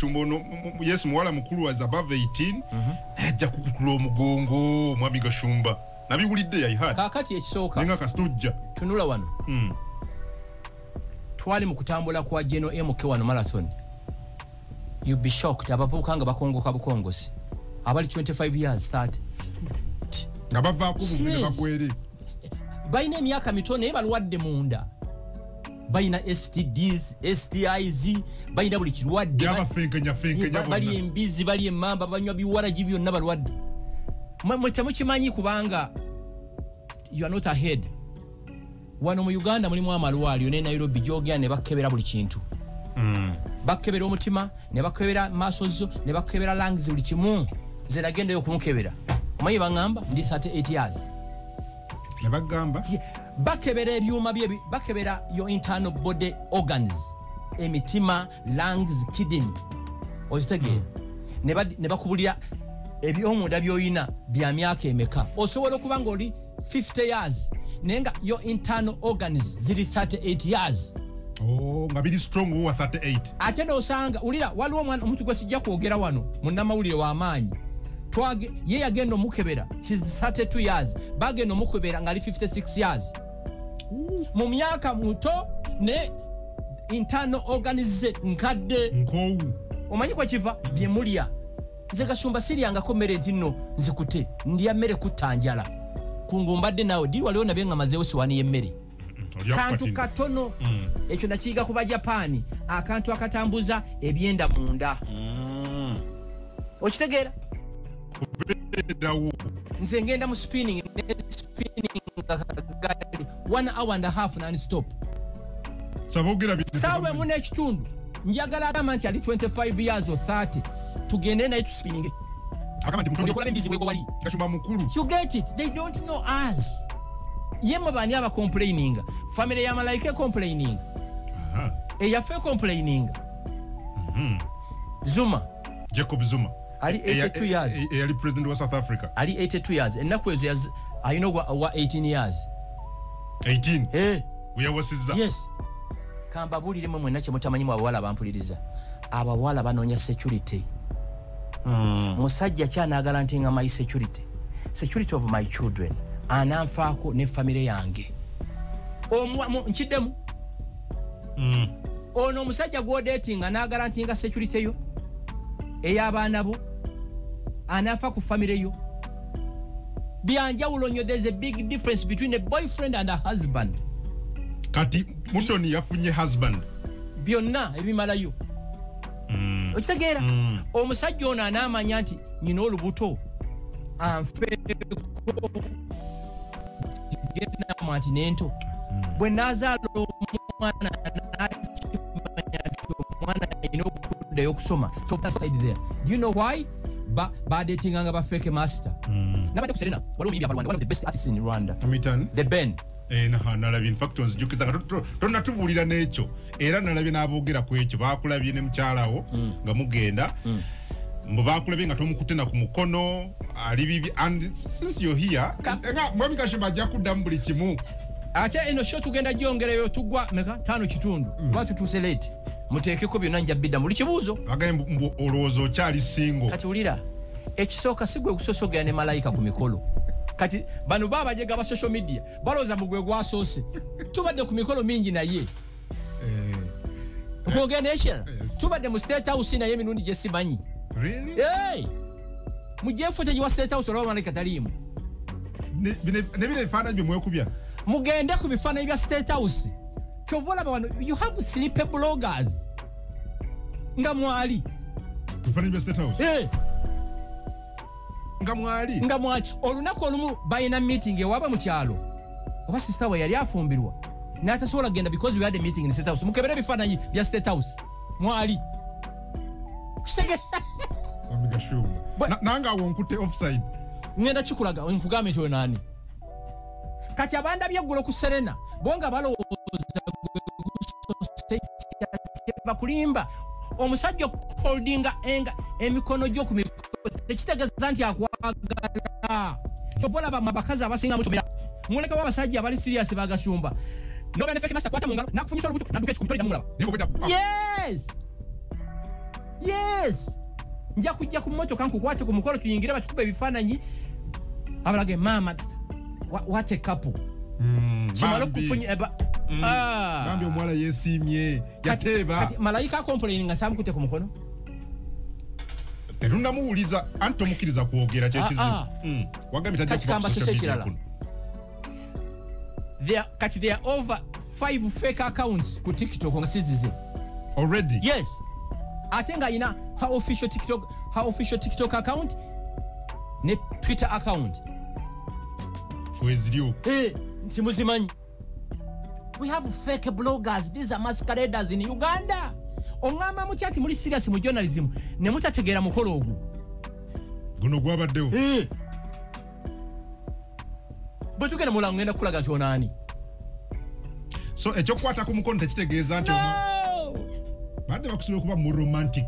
Gashumba ono, yes, muwala mukulu was above 18, ajja kukutula omugongo. Mwami Gashumba, nabiwulidde, I heard. Kaakati ekisooka, nenga kasitujja. Tunula wano. Twali mu kutambula kwa Geno MK wano marathon. You be shocked, abavubuka nga bakongoka bukongosi, abali 25 years, 30. Nga bavaako buvune. Yes. Bagwere. Balina emyaka mito naye balwadde munda, balina STDs, STIs, balina buli kirwadde. Byabafenkenya fenkenya. Bali bonna. Embizi bali emamba, banywa biwaragi byonna, balwadde. Mwe temukimanyi kubanga you are not ahead. Wano mu Uganda mulimu amalwaliro ne Nairobi gyogera ne bakebera buli kintu. Bakebera omutima, ne bakebera maaso zo, ne bakebera lungs, buli kimu. Nze nagendayo okumukebera, omanyi baŋŋamba ndi 38 years. Ne bagamba? Bakebera ebyuma bye, bakebera your internal body organs, emitima, lungs, kidney, ozitegeera? Ne bakubulira ebyomunda byolina bya myaka emeka. Osobola okuba nga oli 50 years naye nga your internal organs ziri 38 years. Oh, nga biri strong wa 38. Ate nosanga, ulira, waliwo omwana omuntu gwe sijja kwogera wano, munnamawulire w'amaanyi. Ye yagenda omukebera, shes 32 years, bagenda omukebera ng'ali 56 years, mu myaka muto ne internal organs ze nkadde. Nkoowu. Omanyi kwe kiva? Bye mulya. Nze Gashumba siryangako mmere nti nno nzikute, ndya mmere kutta njala. Kungu mbadde naawe diri waliwo nabye nga mazeewo siwaani y'emmere. Olya Kantu kupatinga. katono. Ekyo nakiyiga ku Bajapaani, akantu akatambuza ebyenda munda, okitegeera? Beerawo. Nze ngenda mu spinning ne spinning akagaali one hour and a half non stop. Saboogera. Saawa emu n'ekitundu. Njagala agamba nti ali 25 years or 30, tugende naye tuspininge. Agamba nti muto. Olyokola embizi bwego wali. Gashumba mukulu. You get it? They don't know us. Ye mwe bani abacomplaininga? Family ya Malayika ecomplaininga? Eyaffe ecomplaininga? Zuma. Jacob Zuma. Ali 82 years. Eyali president wa South Africa. Ali 82 years ennaku ezo, alina ogwa wa 18 years. 18. Eh. Weyawasizza. Yes. Kambabuuliremu mwenna kyemutamanyi mu abawala bampuliriza. Abawala banoonya security. Musajja kyanaagala nti nga my security, security of my children, ananfaako ne famire yange. Nkiddemu. Ono omusajja gwodatinga n'agala nti nga security yo, ey'abaana bo, anafa ku famire yo, byanjawulo nnyo. There's a big difference between a boyfriend and a husband. Kati Mutoni yafunye husband. Byonna ebimalayo, okitegeera? Omusajja ono anaamanya nti nyina olubuto, anfeeko, gendamu nti nento bwe nazaala omwana, nakimanya nti omwana alina okuddayo okusoma. So that side there, do you know why badetinganga ba fake master? Nabadde ku Serena, waliwo omuyimbi ava Rwanda, one of the best artists in Rwanda. Amitan. The Ben. Eh, nalabye, in fact onzijukiza nga tonnatubuulira n'ekyo, era nalabye n'aboogera ku ekyo. Baakulabye ne mukyalawo nga mugenda, mbu baakulabye nga tomukutte na ku mukono, ali bibi. And since you're here, nga mwami Gashumba ajja kuddamu buli kimu. Ate eno show tugenda gyongerayo, tugwa meka tano kitundu, kuba tutuuse late. Muteekeko byonna, nja bidda buli kibuuzo. Bagambye mbu olowooza okyali single. Kati wulira, ekisooka, si gwe gusosogera ne Malayika ku mikolo. Kati bano babajega ba social media balowooza mu gwe gwasoose. Tubadde ku mikolo mingi naye. Nkwogera n'ekirala, tubadde mu State House naye emirundi gye simanyi. Really? Hey! Mugye footage wa State House, olaba Malayika taliimu. Ne bino ebifaananyi bye mwekubya. Mugende ku bifaananyi bya State House. Kyova olaba wano you have sleepy bloggers nga mwali. Bifaananyi bya State House? Hey! Nga mwali. Nga mwali. Olunaku olumu balina meeting ewaabwe mu kyalo, oba sister we yali afumbirwa n'atasobola kugenda because we had a meeting in State House. Mukebere ebifaananyi bya State House, mwali. Mwami Gashumba, nange awo nkutte offside. Ngenda kikulaga, nkugambe nti oyo naani. Kati abandabye eggulo ku Serena bo nga balowooza bakulimba. Omusajja okuholdinga enga emikono gyo ku mikono tekitegeeza nti akwagala. Kyova olaba abakazi abasinga mutomera, mulekawo abasajja abali serious. Bagashumba noba ne fake master, kwata mu ngalo, nakufunyisa olubuto, nadduka ekikumi, toliddamu mulaba. Naye bw'obedda Yes. Yes, nja kujja ku mmotoka nkukwate ku mukolo tuyingire batukube ebifaananyi abalage maama what a couple. Kimala okufunya bambi omuwala yeesiimye yateeba. Malayika acomplaining nga samukute ku mukono. Tetunamuwuliza anti tomukkiriza kwogera kyekizibu. Wagambye tajja kuba ku social media kuno. Kati there are over 5 fake accounts ku TikTok nga sizize. Already? Yes. Ate nga alina her official TikTok account ne Twitter account. Kweziri okwo. Nti muzimanyi. We have fake bloggers. These are masqueraders in Uganda. Ongamba mutya nti muli serious mu journalism ne mutategeera mukolo ogwo. Guno gwabaddewo. Bwe tugenda mulango ngenda kulaga nti ono ani. So ekyokukwata ku mukono tekitegeeza nti badde bakusobola okuba mu romantic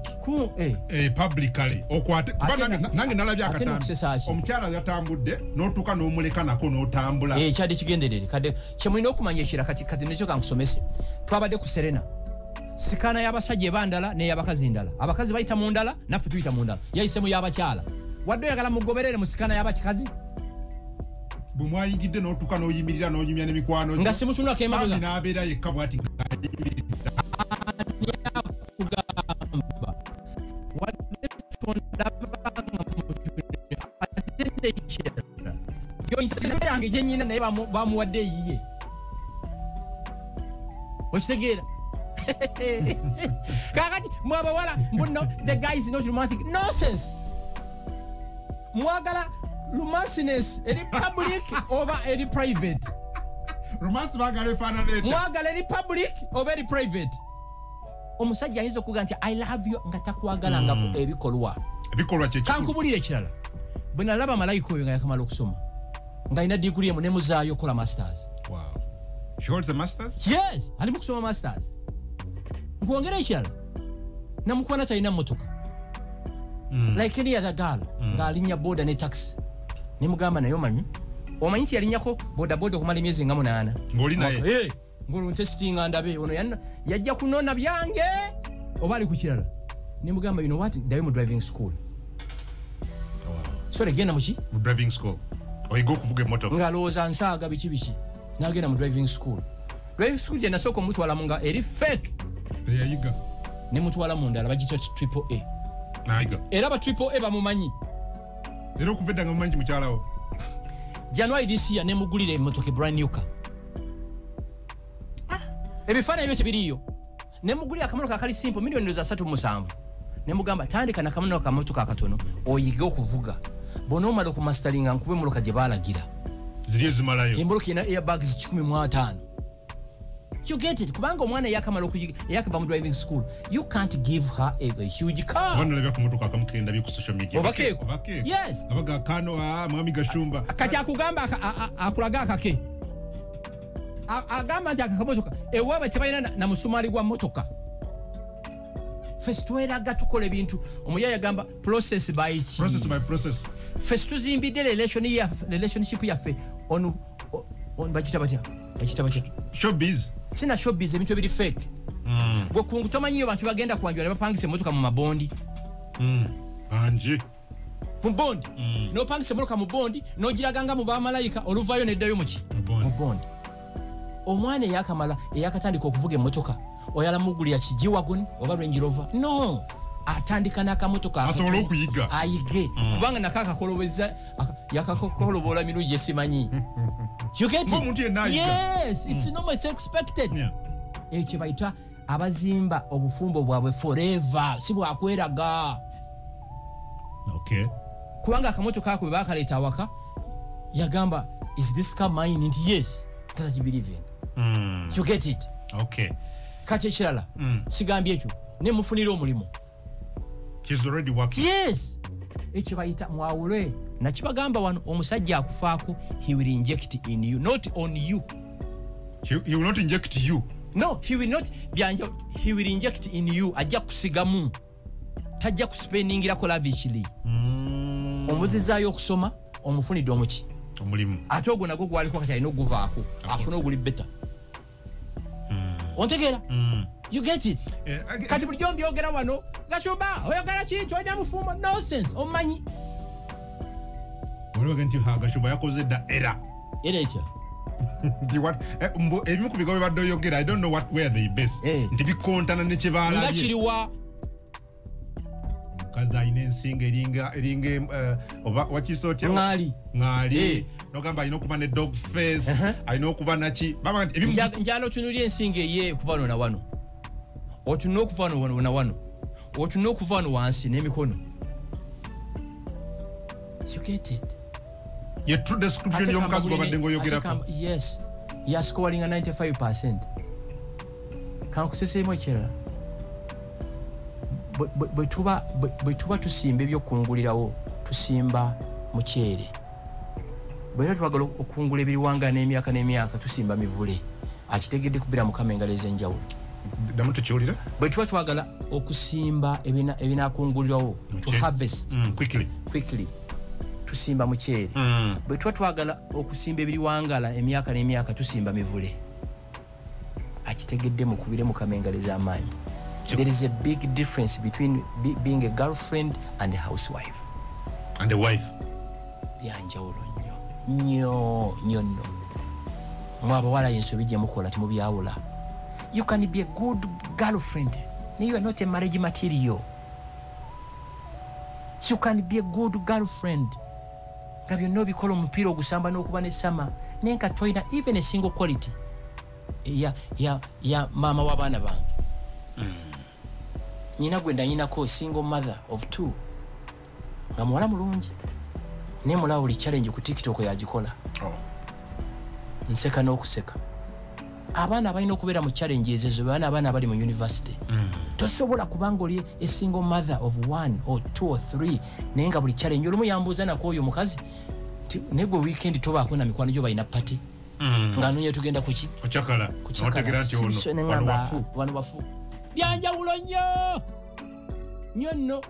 publicly okwate kuba nange nalabye akatambi omukyala yatambudde n'otuuka n'omuleka nako n'otambula. Kyadde kigenderere kadde kye mulina okumanya ekira kati nekyo kankusomese. Twabadde ku Serena. Sikaana y'abasajja eba ndala n'ey'abakazi ndala. Abakazi bayita mu ndala naffe tuyita mu ndala. Yayise mu y'abakyala. Wadde oyagala mugoberere mu sikaana y'abakikazi. Bwe mwayingidde n'otuuka n'oyimirira n'onyumya n'emikwano nga simutunulako emabega n'abeera yekka bw'ati kugamba wadde yange gyenyina naye bamuwadde eyiye. Okitegeera? Kakati mwabawala mbuno the guy is not romantic. Nonsense. Mwagala romanciness eri public oba eri private. Romance bagala efaanana etya? Mwagala eri public oba eri private. Omusajja ayinza okugamba nti I love you nga takwagala nga ebikolwa. Ebikolwa kye kikulu. Kankubulire ekirala. Bwe nalaba malayika oyo nga yakamala okusoma ng'alina diguli emu ne muzaayo okukola masters. Wow. She holds a masters? Yes, ali mu kusoma masters. Nkwongera ekirala. Namukwana talina mmotoka. Like any other girl ng'alinnya boda ne taxi. Ne mugamba naye omanyi? Omanyi nti yalinnyako boda boda okumala emyezi nga 8. Ng'oli naye? Ng'olwo ntesitinga ndabe ono yajja kunona byange oba ali ku kirala. Ne mugamba you know what, ddayo mu driving school. Wow. Sorry, genda muki? Mu driving school. Oyiga okuvuga emmotoka. Ng'alowooza nsaaga biki biki. N'agenda mu driving school. Driving school gye nasooka omutwalamu nga eri fake. Teyayiga. Ne mutwala mu ndala bagiyita triple A. Nayiga. Era ba triple A bamumanyi. Era okuva edda nga mumanyi mukyala wo. January this year ne mugulira emmotoka brand new car. Ebifaananyi ebyo tebiriiyo. Ne mugulira akamotoka akali simple 37,000,000. Ne mugamba tandika n'akamotoka akamotoka akatono oyige okuvuga. Bw'onoomala okumastalinga nkube emmotoka gye baalagira. Ziri ezimalayo. Emmotoka erina airbags 105. You get it? Kubanga omwana yakamala okuyiga yakava mu driving school. You can't give her a huge car. Bano labya ku motoka akamu kenda bi ku social media. Obakeeko. Yes. Abaga kano mwami Gashumba. Kati akugamba akulaga akake. Agamba nti akakamotoka ewaabwe tebalina na musumali gwa mmotoka. Ffe tweraga tukola ebintu. Omuyayi agamba process by ki? Process by process. Ffe tuzimbidde relationship yaffe on bagita batya? Bagita batya? Showbiz. Sina showbiz ebintu ebiri fake. Gwe kungu tomanyiyo bantu bagenda kwanjula ne bapangisa emmotoka mu mabondi. Bangi. Mu bondi. N'opangisa emmotoka mu bondi n'ogiraga nga mu bamalayika oluvaayo n'eddayo mu ki? Mu bondi. Omwana eyakamala eyakatandika okuvuga emmotoka oyala mugulira ki G-Wagon oba Range Rover? No. Atandika n'akamotoka asobola okuyiga. Ayige. Kubanga nakakakolobeza yakakokolobola mirundi gye simanyi. You get it? Yes, it's normal, it's expected. Ekyo bayita abazimba obufumbo bwabwe forever, si bwakweraga. Okay. Kubanga akamotoka ako bwe bakaleeta awaka yagamba is this car mine? Nti yes. Kata believing. You get it? Okay. Kati ekirala sigambye ekyo ne mufunira omulimu. She's already working. Yes. Ekyo bayita mwawule. Nakibagamba wano omusajja akufaako he will inject in you, not on you. He will not inject you. No, he will not. He will inject in you. Ajja kusigamu. Tajja kuspendingirako lavishly. Omuzizaayo okusoma omufunidde omuki? Omulimu. Ate ogwo nagwo gwaliko kati alina oguvaako afune oguli better. Ontegeera? You get it? Kati bulijjo mbyogera wano, Gashumba oyogera ki, tolina mufumbo, nonsense, omanyi. Olwoga nti Gashumba yakoze dda era. Era etya? Nti ebimu ku bigambo bibadde oyogera, I don't know what where they base. Nti bikontana ne kye baalabye. Nga kiriwa? Omukazi alina ensinga eringa oba wakiisa otya? Ŋŋaali. Ŋŋaali. N'ogamba alina okuba ne dog face, alina okuba naki. Baba nti ebimu Njala otunuulira ensinga eye okuva wano na wano. Otunula okuva wano na wano. Otunula okuva wano wansi n'emikono. You get it? Ye true description y'omukazi gw'obadde ng'oyogerako. Yes. Yascoringa 95%. Kankuseseemu ekirala. Bwe tuba tusimba ebyokungulirawo, tusimba muceere. Bwe tuba twagala okukungula ebiriwanga n'emyaka n'emyaka, tusimba mivule. Akitegedde kubira Mukama engalo ez'enjawulo. Ddamu tukiwulira? Bwe tuba twagala okusimba ebinaakungulirawo, to harvest quickly, tusimba muceere. Bwe tuba twagala okusimba ebiriwangala emyaka n'emyaka, tusimba mivule. Akitegedde mukubire Mukama engalo ez'amaanyi. There is a big difference between being a girlfriend and a housewife. And a wife. Byanjawulo nnyo. Nnyo, nnyo nno. Mwe abawala ensobi gye mukola temubyawula. You can be a good girlfriend. You are not a marriage material. You can be a good girlfriend. Nga byonna obikola omupiira ogusamba n'okuba n'essama, naye nga tolina even a single quality ya maama w'abaana bange. Nyina gwe ndanyinako single mother of 2 nga muwala mulungi, naye mulaba buli challenge ku TikTok yagikola. Nseka n'okuseka. Abaana balina okubeera mu challenges ezo, baana abaana abali mu university. Tosobola kubanga oli a single mother of 1 or 2 or 3 naye nga buli challenge olumu yambuuza nako oyo omukazi nti naye gwe weekend tobaako na mikwano gyo balina party. Nga anoonya tugenda kuki? Kukyakala. N'otegeera nti ono wano wafu. Wano wafu. Byanjawulo nnyo nnyo nno.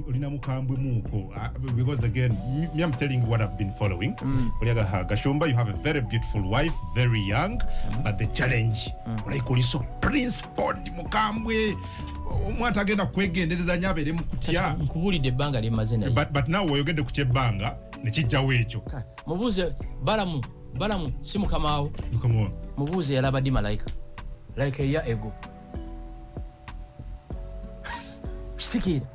Olina mukambwe muuko, because again, me, I'm telling you what I've been following. Gashumba, you have a very beautiful wife, very young, but the challenge, like oli so principled mukambwe, omwana agenda kwegendereza nnyo abeere mu kutya. Nkubuulidde ebbanga lye mmaze naye. But now oyogedde ku ky'ebbanga ne kijjawo ekyo. Mubuuze Balamu si mukamaawo. Mukamaawo. Mubuuze yalaba ddi malayika? Like a year ago. Kitegeera.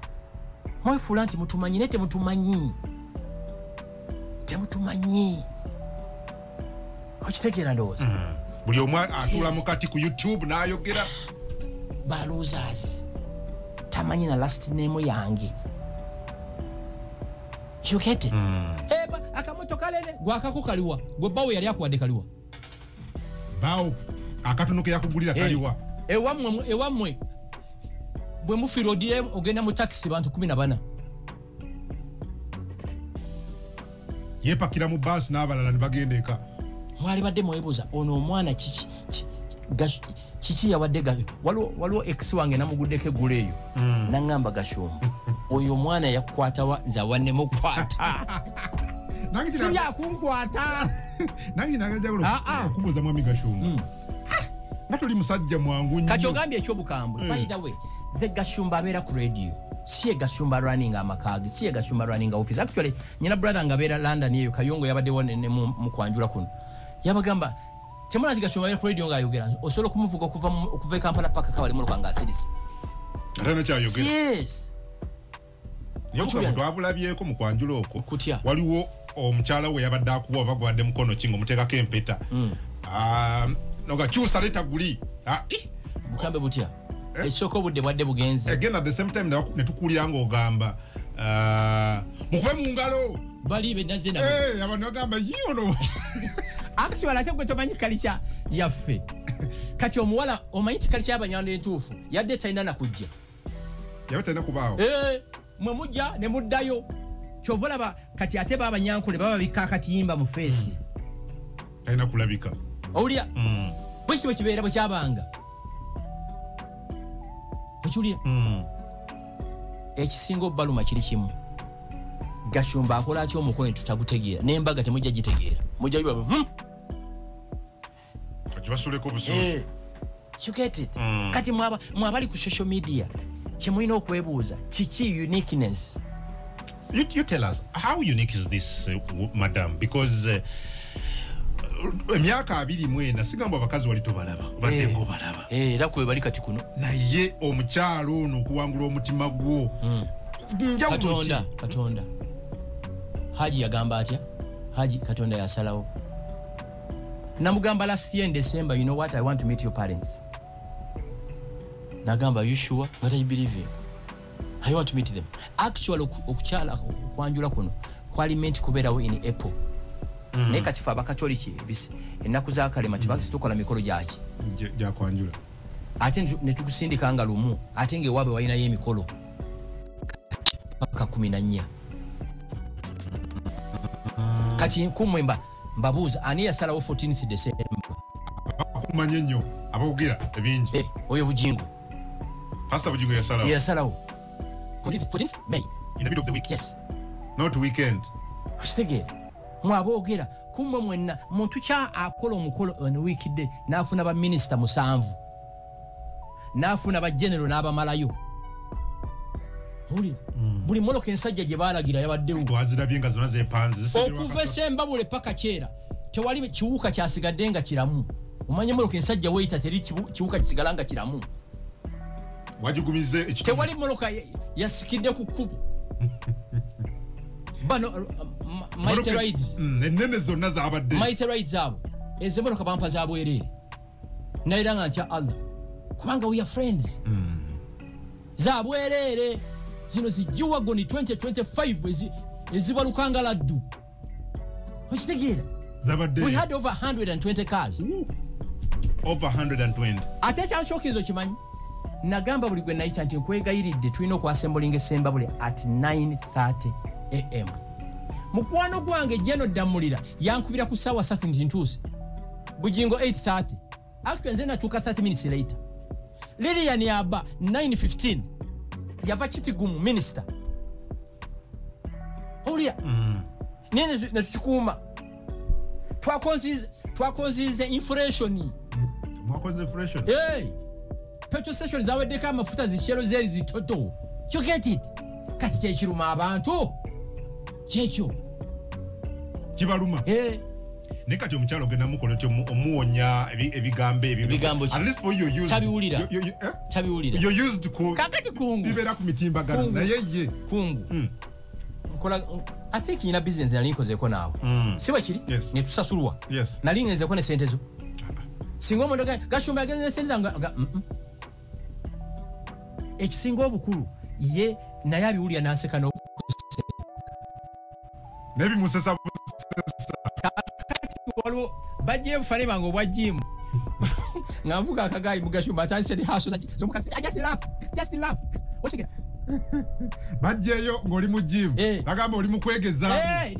Mwefuula nti mutumanyi naye temutumanyi. Temutumanyi. Okitegeera ndowooza? Buli omu atuula mukati ku YouTube n'ayogera. Ba losers. Tamanyi na last name yange. You get it? Akamoto kalele gwakako kaliwa. Gwe bawo yali akuwadde kaliwa. Bawo akatono ke yakugulira kaliwa. Ewammwe bwe mufiira odire ogenda mu taxi bantu 14. Yeepakira mu baasi n'abalala ne bagenda eka. Mwali badde mwebuuza ono omwana kiki kiki yawadde waliwo ex wange namuguddeko eggulo eyo. N'aŋŋamba Gashumba oyo omwana yakukwatawa nze awannemukwata. Si byakunkwata. Nange nagala okubuuza mwami Gashumba. Nga toli musajja mwangu nnyo. Kati ogambye eky'obukambwe. By the way, the Gashumba abeera ku radio. Si ye Gashumba running amaka ge, si ye Gashumba running office. Actually, nyina brother nga abeera London eyo Kayongo yabaddewo ne mu kwanjula kuno. Yabagamba temulaba nti Gashumba abeera ku radio ng'ayogera. Osobola okumuvuga okuva e Kampala paka Kabale mu nga asirise. Ate n'akyayogera. Yes. Naye obukambwe twabulabyeko mu kwanjula okwo. Kutya. Waliwo omukyala we yabadde akuba oba gwadde mukono ki ng'omuteekako empeta. Noga kyusa leeta guli. Bukambe butya? Ekisooka obudde bwadde bugenze. Again at the same time ne tukuwulira ng'ogamba mukube mu ngalo. Bali be nazze nabo. Abantu bagamba yi ono. Actually ate gwe tomanyi kalica yaffe. Kati omuwala omanyi nti kalica y'Abanyarwanda entuufu yadde talina na kujja. Yabadde talina kubaawo. Mwe mujja ne muddayo. Ky'ova olaba kati ate b'Abanyankole baba bikka akatimba mu feesi. Talina kulabika. Owulira? Bwe kityo bwe kibeera bwe kyabanga. Okiwulira? Ekisinga obbaluma kiri kimu. Gashumba akola atya omukono tutagutegeera n'embaga temujja gitegeera. Mujja biba Basuleko busuulu. You get it? Kati mwabali ku social media kyemulina okwebuuza kiki uniqueness. You tell us how unique is this madam, because emyaka 24 sigamba abakazi wali tobalaba obadde ng'obalaba era kwe bali kati kuno naye omukyalo ono okuwangula omutima gwo Katonda Katonda Haji yagamba atya? Haji Katonda yasalawo. Namugamba last year in December, you know what, I want to meet your parents. Nagamba, are you sure? What are you believing? I want to meet them. Actually okukyala okwanjula kuno kwali meant kubeerawo in April. Naye kati fe abakatoliki ennaku za kalema tebakisi tukola mikolo gyaki gyakwanjula ate ne tukusindika nga lumu ate ng'ewaabwe walinayo emikolo paka 14. Kati nkumwe mbabuuza ani yasalawo 14th December? Akumanye nnyo aboogera ebingi. Oyo Bujingo. Pastor Bujingo yasalawo. Yasalawo 14th May. In the middle of the week. Yes. Not weekend. Okitegeera mwaboogera kumwe mwenna muntu kya akola omukolo on weekday n'afuna ba minisita 7 n'afuna ba general n'abamalayo. Buli mmotoka ensajja gye baalagira yabaddewo. Twazirabye nga zonna zeepanze. Okuva Sembabule paka Kyera tewali kiwuka kyasigadde nga kiramu. Omanye mmotoka ensajja weeyita teri kiwuka kisigala nga kiramu. Wagigumize ekitundu. Tewali mmotoka yasikidde ku kkubo. Bano Mighty Rides. Ennene zonna zaabadde. Mighty Rides abo ez'emmotoka bampa za bwereere. Naera nga ntya Allah kubanga we are friends. Za bwereere. Zino zijiwagoni 2025 ezibalukanga laddu. Okitegeera? We had over 120 cars. Over 120. Ate kyansookinzo kimanyi. Nagamba buli gwe nayita nti nkwegayiridde tulina okuassemblinga Sembabule at 9:30 am. Mukwano gwange Jeno Ddamulira yankubira ku ssaawa 3 nti ntuuse. Bujingo 8:30. Actually nze natuuka 30 minutes later. Lilian Yaba 9:15. Yava Kitigumu minister. Owulira? Nene netukikuuma. Twakonzize inflation. Mwakoze inflation? Hey! Petrol station zaweddeko amafuta zishero zeri zitoto. You get it? Kati kyekiruma abantu. Kyekyo. Kibaluma. Eh. Naye kati omukyalo ogenda mukola otyo omuwonya ebigambo ebyo. At least for you used. Tabiwulira. Tabiwulira. You're used ku kakati kungu. Bibeera ku mitimbagano naye ye. Kungu. Nkola I think nyina business nali nkozeeko naawe. Si bwe kiri? Yes. Ne tusasulwa. Yes. Nali ngenzeeko ne sente zo. Singa omuntu Gashumba yagenze ne sente zange ekisinga obukulu ye naye abiwulira n'aseka n'okuseka. N'ebimusesa waliwo bajja ebufale bange obwa jimu nga nvuga akagaali mu Gashumba atandise rehearsal z'omukazi. Just laugh, just laugh. Okitegera? Bajjayo ng'oli mu jimu bagamba oli mu kwegezaamu.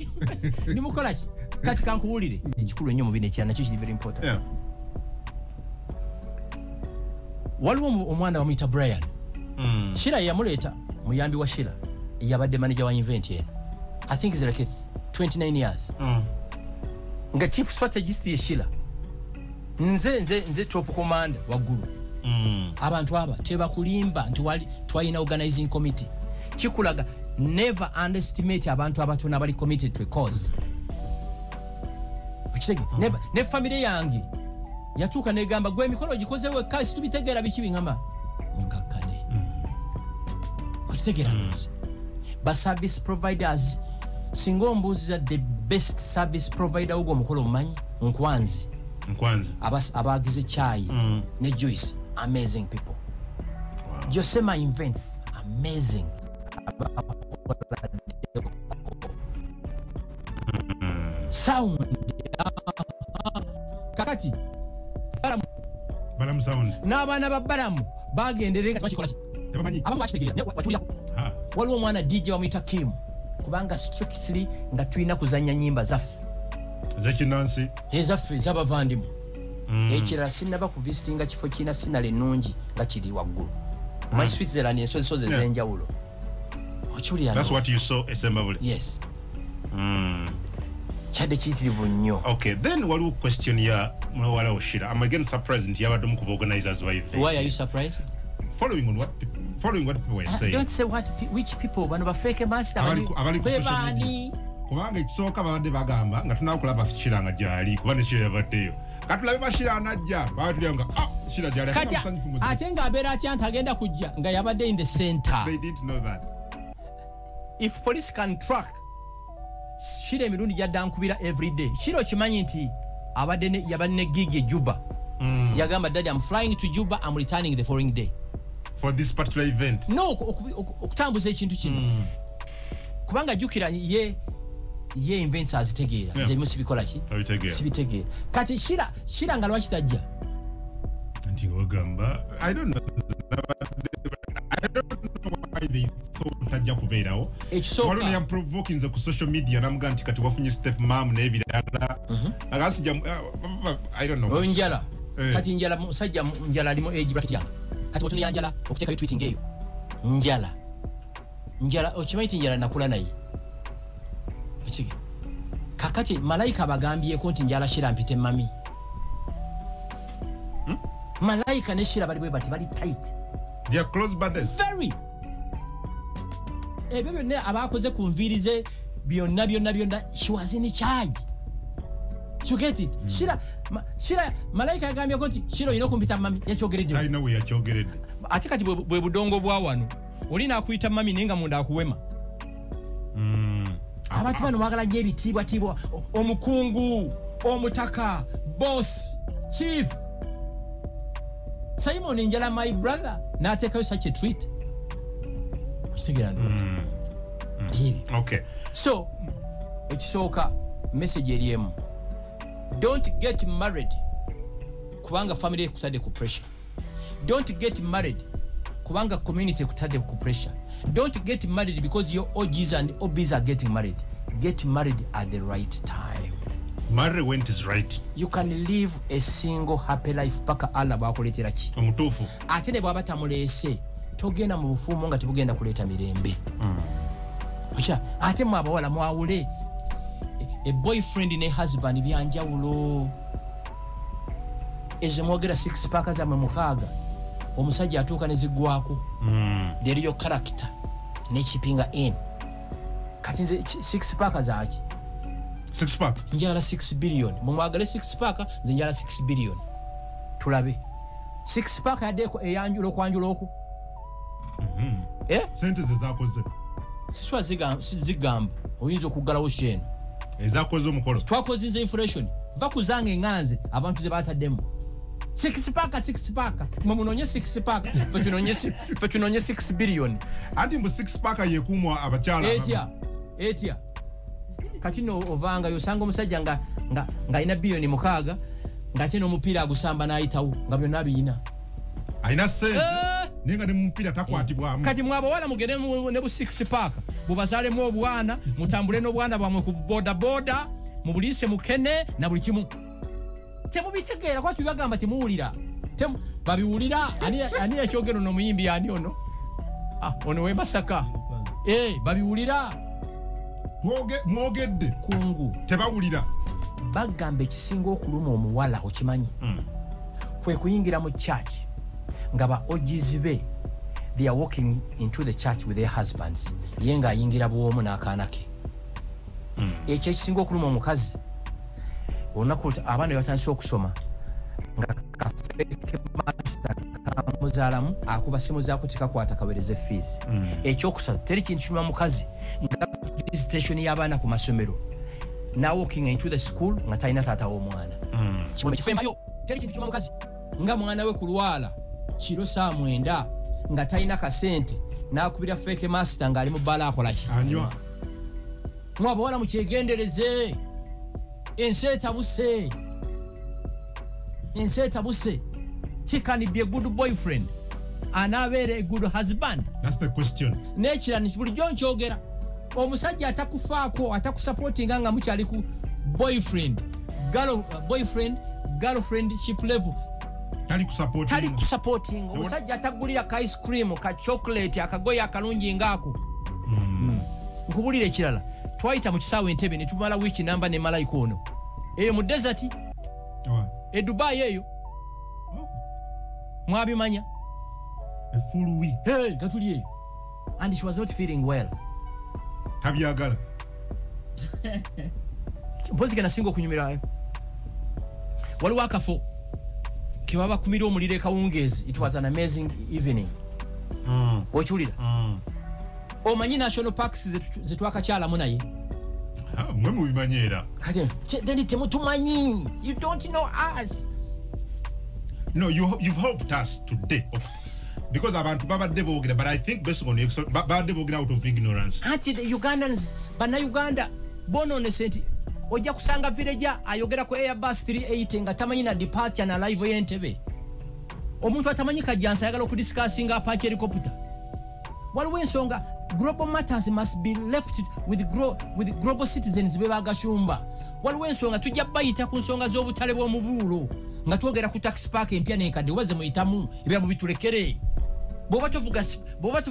Ndi mukola ki? Kati kankuwulire ekikulu ennyo mu bino ekirala nakyo kiri very important. Waliwo omwana bamuyita Brian. Shira yamuleeta muyambi wa Shira yabadde manager wa event eno. I think is like 29 years. Nga chief strategist ye Shira. Nze top commander waggulu. Abantu aba tebakulimba nti wali twalina organizing committee. Kikulaga never underestimate abantu abatono abali committed to a cause. Okitege? Never. Ne family yange yatuuka negamba gwe emikolo gikoze wekka situbitegeera biki bingamba mukakkane. Okitegeera ndowooza. Ba service providers singa ombuuziza the best service provider ogwo omukolo omumanyi Nkwanzi. Nkwanzi. Abagize chai ne Joyce, amazing people. Wow. Josema invents amazing. Sound. Kakati Balamu sound. N'abaana ba Balamu bagenderera nga bakikola ki? Tebamanyi. Abamu bakitegeera naye wakiwulirako. Waliwo omwana DJ bamuyita Kim kubanga strictly nga tulina kuzannya nnyimba zaffe. Ezekinnansi. Ezaffe ez'abavandimu. Ekirala sinnaba kuvisitinga kifo kirina sinale ennungi nga kiri waggulu. My Switzerland ensozi ez'enjawulo. Okiwulira? That's what you saw e Sembabule. Yes. Kyadde kiyitirivu nnyo. Okay, then waliwo question ya muwala wo Shira. I'm again surprised nti yabadde omu ku organizers ba event. Why are you surprised? Following what people were saying. Don't say what which people, bano ba fake master abali ku social media. Kubanga ekisooka babadde bagamba nga tunakulaba Shira nga gyali, kuba ne Shira yabaddeyo. Katulabe ba Shira anajja, baatulya nga Shira gyali. Kati ate nga abeera atya nti agenda kujja nga yabadde in the center. They didn't know that. If police can track Shira emirundi gyadda nkubira every day. Shira okimanyi nti abadde yabadde ne gig e Juba. Yagamba daddy, I'm flying to Juba, I'm returning the following day. For this particular event. No, okutambuza ekintu kino. Kubanga jjukira ye events azitegeera. Nze ebimu sibikola ki? Sibitegeera. Kati Shira nga lwaki tajja? Nti ng'ogamba, I don't know. I don't know why they thought tajja kubeerawo. Waliwo neyamprovokinze ku social media n'amugamba nti kati wafunye step mom n'ebirala. Agasijja, I don't know. Oyo Njala. Kati Njala musajja Njala alimu age bracket yange. Kati bw'otunulira Njala okuteekayo tweeting eyo. Njala okimanyi nti Njala nakula naye. Okige. Kakati Malayika bagambyeko nti Njala Shira mpite mami. Malayika ne Shira bali bwe bati, bali tight. They are close buddies. Very. Ebyo byonna abakoze ku nviiri ze byonna byonna byonna, she was in charge. You get it? Shira Malayika yagambyeko nti Shira olina okumpita mami, yakyogeredde. Alina we yakyogeredde. Ate kati bwe budongo bwa wano olina akuyita mami naye nga munda akuwema. Abantu bano mwagala nnyo ebitiibwatiibwa, omukungu, omutaka, boss, chief. Simon Njala, my brother, n'ateekayo such a tweet. Okitegeera ndowooza. Okay. So ekisooka message eri emu. Don't get married kubanga family ekutadde ku pressure. Don't get married kubanga community ekutadde ku pressure. Don't get married because your OGs and OBs are getting married. Get married at the right time. Marry when it is right. You can live a single happy life paka Allah bw'akuleetera ki. Omutuufu. Ate ne bw'aba tamuleese, togenda mu bufumu nga tebugenda kuleeta mirembe. Okya, ate mwe abawala mwawule a boyfriend ne husband byanjawulo. Ezo mwogera 6 pack zammwe mukaaga, omusajja atuuka ne ziggwako. There your character ne keepinga in. Kati nze 6 pack zaaki? 6 pack. Njala 6 billion. Mumwagale 6 pack, nze njala 6 billion. Tulabe. 6 pack yaddeko eyanjula okwanjula oku. Sente ze zakoze. Siswa zigamba oyinza okuggalawo kyeno. Ezakoze omukolo. Twakoze inflation. Va kuzanga enganze abantu ze bataddemu. 6 pack 6 pack. Mwe munonye 6 pack. Fe tunonye 6 billion. Anti mbu 6 pack yekumwa abakyala. Etya. Kati no ovanga yosanga omusajja nga alina billion 6 ng'ate n'omupiira agusamba n'ayitawo nga byonna biyina. Alina ssente. Nenga ne mupiira takwatibwamu. Kati mwe abawala mugende ne bu 6 pack bubazaalemu obwana, mutambule n'obwana bwamwe ku boda boda, mubuliise mukene na buli kimu. Temubitegeera kuba tubibagamba temuwulira. Babiwulira ani yakyogera ono omuyimbi ani ono? Ono w'e Masaka. Babiwulira. Mwogedde kungu tebawulira. Bagamba ekisinga okuluma omuwala okimanyi kwe kuyingira mu church nga ba OGs be they are walking into the church with their husbands, ye nga ayingira bw'omu n'akaana ke. Ekyo ekisinga okuluma omukazi, olunaku abaana batandise okusoma nga kafeke master kamuzaalamu akuba simu zaako tekakwata kaweereze fees. Ekyokusatu, teri kintu kiruma mukazi nga visitation y'abaana ku masomero na walking into the school nga talina taata w'omwana. Kifembayo, teri kintu kiruma mukazi nga mwana we kulwala kiro saa 9 nga talina kasente n'akubira fake master ng'ali mu bbaala akola ki? Anywa. Mwe abawala mukyegendereze. Ensi etabuse. Ensi etabuse. He can be a good boyfriend. Anaabeera a good husband. That's the question. N'ekirala bulijjo nkyogera. Omusajja atakufaako, atakusupportinga nga mukyali ku boyfriend, boyfriend, girlfriend ship level. Tali kusupporting. Tali kusupporting. Omusajja atagulira ka ice cream, ka chocolate, akagoye akalungi ngaako. Nkubulira ekirala. Twayita mu kisaawe Entebbe ne tumala wiiki namba ne Malayika ono. Eyo mu desert. E Dubai eyo. Mwabimanya. A full week. Hey, katuli eyo. And she was not feeling well. Tabyagala. Mpozi kana singo kunyumira. Waliwo akafo ke baba kumira omuliro ekawungeezi. It was an amazing evening. Okiwulira? Omanyi national parks zetwakakyalamu naye. Mwe mubimanyi era. Kati then temutumanyi. You don't know us. No, you've helped us today. Because abantu babadde boogera, but I think based on babadde boogera out of ignorance. Anti the Ugandans, bannayuganda bonoonese nti ojja kusanga villager ayogera ku Airbus 380 nga tamanyi na departure na arrival y'Entebbe. Omuntu atamanyi Kajjansi ayagala okudiscussinga Apache helicopter. Waliwo ensonga global matters must be left with global citizens be bagashumba. Waliwo ensonga tujja bayita ku nsonga z'obutale bw'omubuulo nga twogera ku tax park empya n'enkadde oba ze muyitamu ebyabo bitulekere. Bw'oba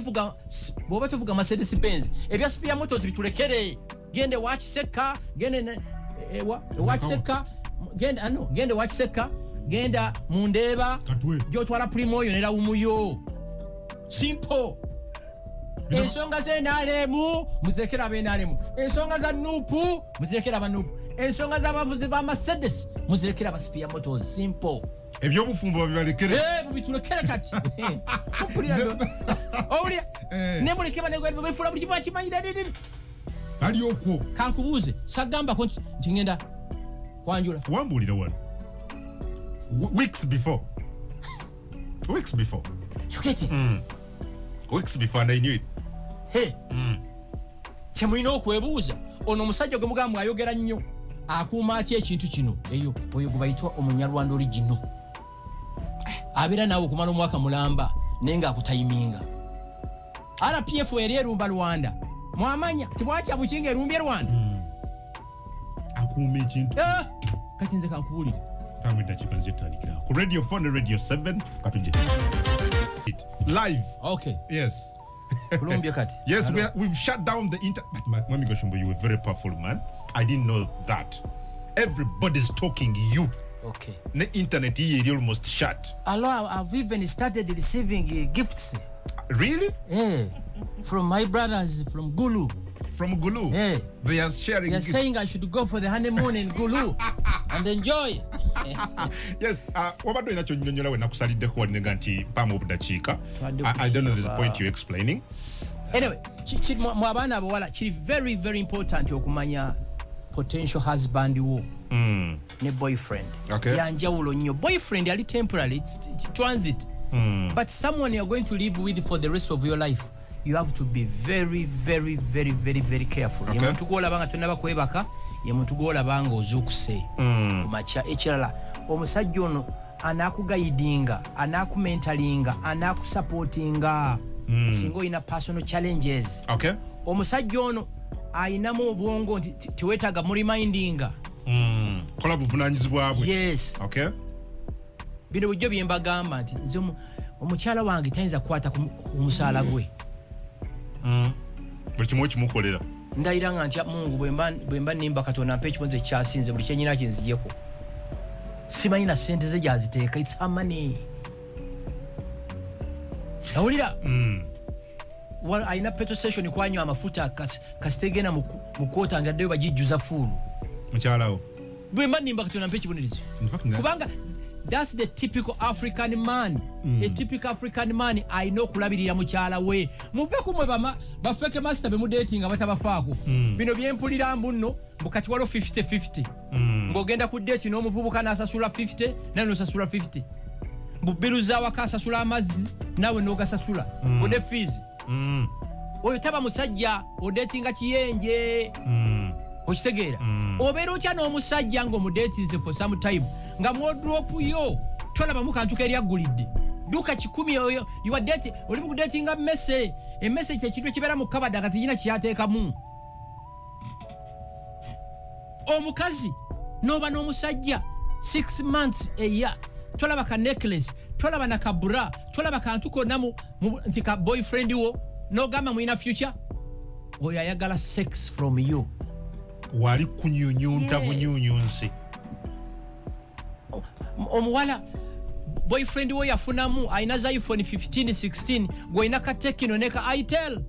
tuvuga Mercedes Benz ebya Spear Motors bitulekere. Gende Wakiseka, gende Wakiseka, genda ano, gende Wakiseka, genda Mundeba, gyotwala Primo yo ne Lawumuyo. Simple. Ensonga ze NRM muzirekera abe NRM. Ensonga za NUP muzirekera aba NUP. Ensonga z'abavuzi ba Mercedes muzirekera aba Spear Motors. Simple. Ebyobufumbo bibalekere. Mubitulekere kati. Mpulira ndo. Owulira? Ne muleke banegwe befula buli kimu akimanyira didi. Ali okwo. Kankubuuze, sagambako nti ngenda kwanjula. Wambuulira wano. Weeks before. Weeks before. You get it? Weeks before and I knew it. Hey. Kyemulina okwebuuza, ono omusajja gwe mugamba ayogera nnyo, akuuma atya ekintu kino? Eyo oyo gwe bayitwa omunyarwanda original. Abeera naawe okumala omwaka mulamba naye ng'akutayiminga. RPF eri erumba Rwanda. Mwamanya tibwakya bukinga erumbye Rwanda. Akuuma ekintu. Kati nze kankubuulire. Tamu eddakiika nzitandikira. Ku Radio 4 ne Radio 7 katujje. Live. Okay. Yes. Yes, we've shut down the internet. Mwami Gashumba, you were very powerful man. I didn't know that. Everybody's talking you. Okay. The internet is almost shut. Hello, I've even started receiving gifts. Really? Yeah. From my brothers from Gulu. From Gulu? Yeah. They are sharing. They are saying I should go for the honeymoon in Gulu and enjoy. Yes. I don't know there's a point you're explaining. Anyway, it's very, very important okumanya potential husband wo ne boyfriend. Okay. Yanjawulo nnyo. Boyfriend ali temporary, it's transit. But someone you're going to live with for the rest of your life, you have to be very, very, very, very, very careful. Okay. Ye muntu gw'olaba nga tonnaba kwebaka, ye muntu gw'olaba nga ozuukuse ku makya. Ekirala, omusajja ono anaakuguidinga, anaakumentalinga, anaakusupportinga singa olina personal challenges. Okay. Omusajja ono ayinamu obwongo nti teweetaaga muremindinga. Kola buvunaanyizibwa bwe. Yes. Okay. Bino bulijjo bye mbagamba nti nze omukyala wange tayinza kukwata ku musaala gwe. Buli kimu kimukolera. Ndayira nga ntya Mungu bwe mba nnimba Katonda ampe ekibonerezo ekyasinze buli kye nnyina kinzijeko. Simanyi na ssente ze gy'aziteeka, it's her money. Awulira? Alina petrol station kwanywa amafuta kasita egenda mu kwota nga addeyo bagijjuza fuulu. Mukyala wo. Bwe mba nnimba Katonda ampe ekibonerezo. Kubanga that's the typical African man. A typical African man alina okulabirira mukyala we. Muve ku mwe ba fake master be mudatinga batabafaako. Bino byempulira mbu nno mbu kati waliwo 50-50. Ng'ogenda ku date n'omuvubuka n'asasula 50 nawe n'osasula 50. Mbu bill z'awaka asasula amazzi nawe n'ogasasula. Mbu ne fees. Oyo taba musajja odatinga kiyenje. Okitegeera? Obeera otya n'omusajja ng'omudatinze for some time nga wardrobe yo tolabamu kantu keri aggulidde duka 10 oyo you are dating, oli mu kudatinga mmese. Emmese kye kintu ekibeera mu kabada nga tekirina kyateekamu. Omukazi n'oba n'omusajja 6 months a year tolaba ka necklace, tolaba na ka bra, tolaba kantu konna nti ka boyfriend wo n'ogamba mulina future. Oyo ayagala sex from you. Wali kunyunyunta bunyunyunsi. Omuwala boyfriend we yafunamu alina za iPhone 15 16 gw'olina ka Tecno ne ka Itel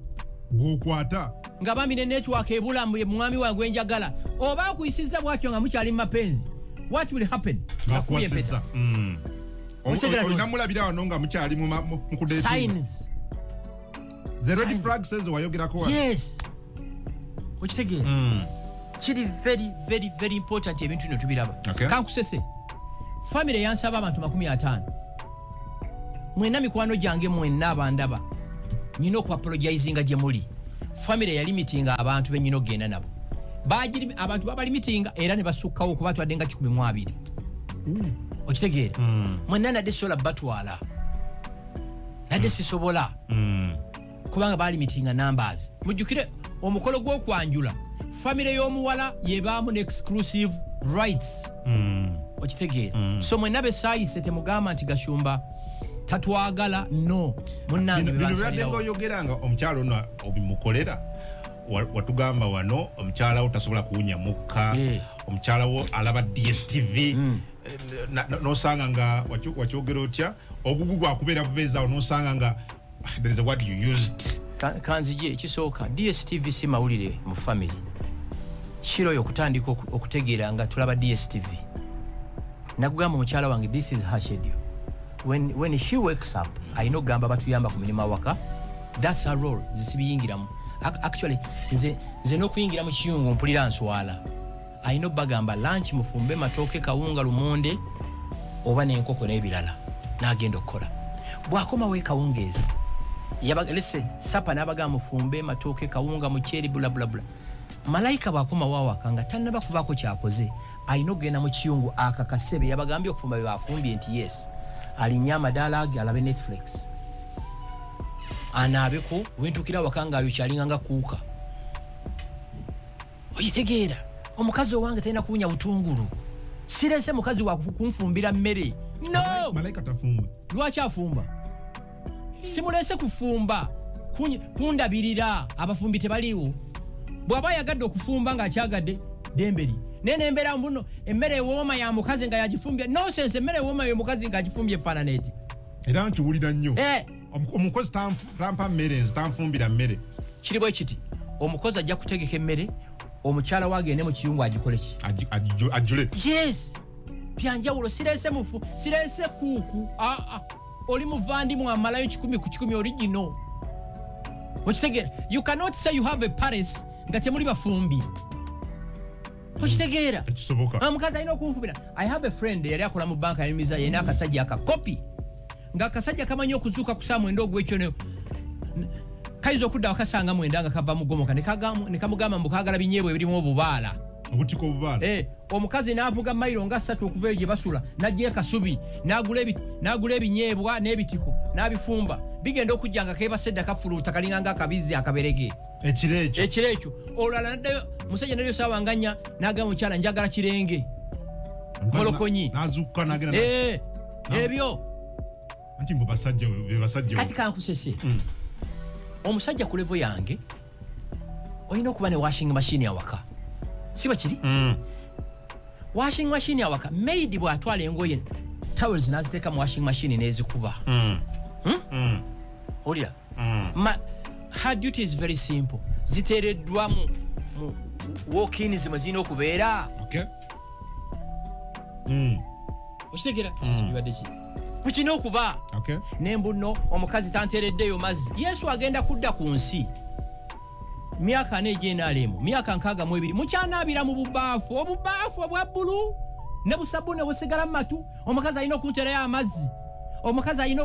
gwokwata nga bambi ne network ebula mwami wange gwenjagala oba akuyisizza bwatyo nga mukyali mu mapenzi, what will happen? Nakuwasizza. Olina wano nga mukyali mu kudating. Signs. The red flag says wayogerako wano. Yes. Okitegeera? Kiri very very very important ebintu bino tubiraba. Kankusese. Family yansaba abantu 50. Mwenna mikwano gyange mwenna abandaba. Nyina oku apologizinga gye muli. Family yali meetinga abantu be nyina ogenda nabo. Bagiri abantu babali meetinga era ne basukkawo kuba twadde nga 12. Okitegeera? Mwenna nadde sola batwala. Nadde sisobola. Kubanga bali meetinga numbers. Mujjukire omukolo gw'okwanjula family y'omuwala yebaamu ne exclusive rights. Okitegeera? So mwenna besaayise temugamba nti Gashumba tatwagala, no. Munnange bebansalirawo. Oyogera nga omukyala ono obimukolera, watugamba wano omukyala wo tasobola kuwunya mukka, omukyala wo alaba DSTV, nosanga nga wakyogera otya ogugu gwakubeera bubeezaawo nosanga nga there is a word you used. Kanzije ekisooka DSTV si mawulire mu family. Kiro oyo okutandika okutegeera nga tulaba DSTV. Nakugamba omukyala wange this is her schedule. When she wakes up, alina okugamba batuyamba ku mirimu awaka. That's her role. Nze sibiyingiramu. Actually nze n'okuyingira mu kiyungu mpulira nswala. Alina obbagamba lunch mufumbe matooke, kawunga, lumonde oba n'enkoko n'ebirala. N'agenda okukola. Bw'akomawo ekawungeezi, let's say supper n'abagamba mufumbe matooke, kawunga, muceeri, bula bula bula. Malayika bw'akomawo awaka nga tannaba kubaako ky'akoze, alina okugenda mu kiyungu akakase bye yabagambye okufumba bye bafumbye nti yes. Alinye amadaala ge alabe Netflix. Anaabeko wentukira awaka ng'ayokya alinga nga kuuka. Okitegeera? Omukazi owange talina kuwunya butungulu. Sirese mukazi wa kunfumbira mmere. No! Malayika tafumba. Lwaki afumba? Simulese kufumba, kundabirira, abafumbi tebaliiwo. Bw'aba ayagadde okufumba ng'akyagadde demberi. Nene embeera mbuno emmere ewooma ya mukazi nga yagifumbye. Nonsense, emmere ewooma y'omukazi ng'agifumbye efaanana eti. Era nkiwulira nnyo. Omukozi tampa mmere, nze tanfumbira mmere. Kiri bwe kiti, omukozi ajja kutegeka emmere, omukyala we agende mu kiyungu agikole ki? Ajjule. Yes. Byanjawulo, sirese mufu, sirese kuuku. Oli muvandimu amalayo 100 ku 100 original. Okitegeera? You cannot say you have a palace nga temuli bafumbi. Okitegeera? Tekisoboka. Omukazi alina okunfumbira. I have a friend yali akola mu banka yayumiza yenna akasajja akakopi. Ng'akasajja kamanyi okuzuuka ku ssaawa 9 ogw'ekyo kayinza okudda wakasanga 9 nga kava mu ggomoka ne kamugamba mbu kaagala binyeebwa ebirimu obubaala. Obutiko obubaala. Omukazi n'avuga mayiro nga 3 okuva eyo gye basula n'ajja e Kasubi n'agula ebinyeebwa n'ebitiko n'abifumba. Bigenda okujja nga keebase dda kafuluuta kalinga ng'akabizzi akaberege. Ekiro ekyo. Ekiro ekyo. Olulala n'addayo omusajja n'addayo ssaawa nga 4 n'agamba omukyala njagala kirenge. Molokonyi. N'azuukuka n'agenda. Ebyo. Anti mbu basajja be basajja. Kati kankusese. Omusajja ku level yange olina okuba ne washing machine awaka. Si bwe kiri? Washing machine awaka. Maid bw'atwala engoye towels n'aziteeka mu washing machine n'ezikuba. Olira? Her duty is very simple. Ziteereddwa mu walk-ins mwe zirina okubeera. Okay. Okitegeera? Bibadde ki? Kukina okuba. Okay. Nembuno omukazi tanteereddeyo mazzi. Yesu agenda kudda ku nsi. Myaka 4 egy'enaalemu, myaka 62, mukyanaabira mu bubaafu, obubaafu obwa bbulu ne busabbuuni obusigala mu matu. Omukazi alina okunteerayo amazzi. Omukazi alina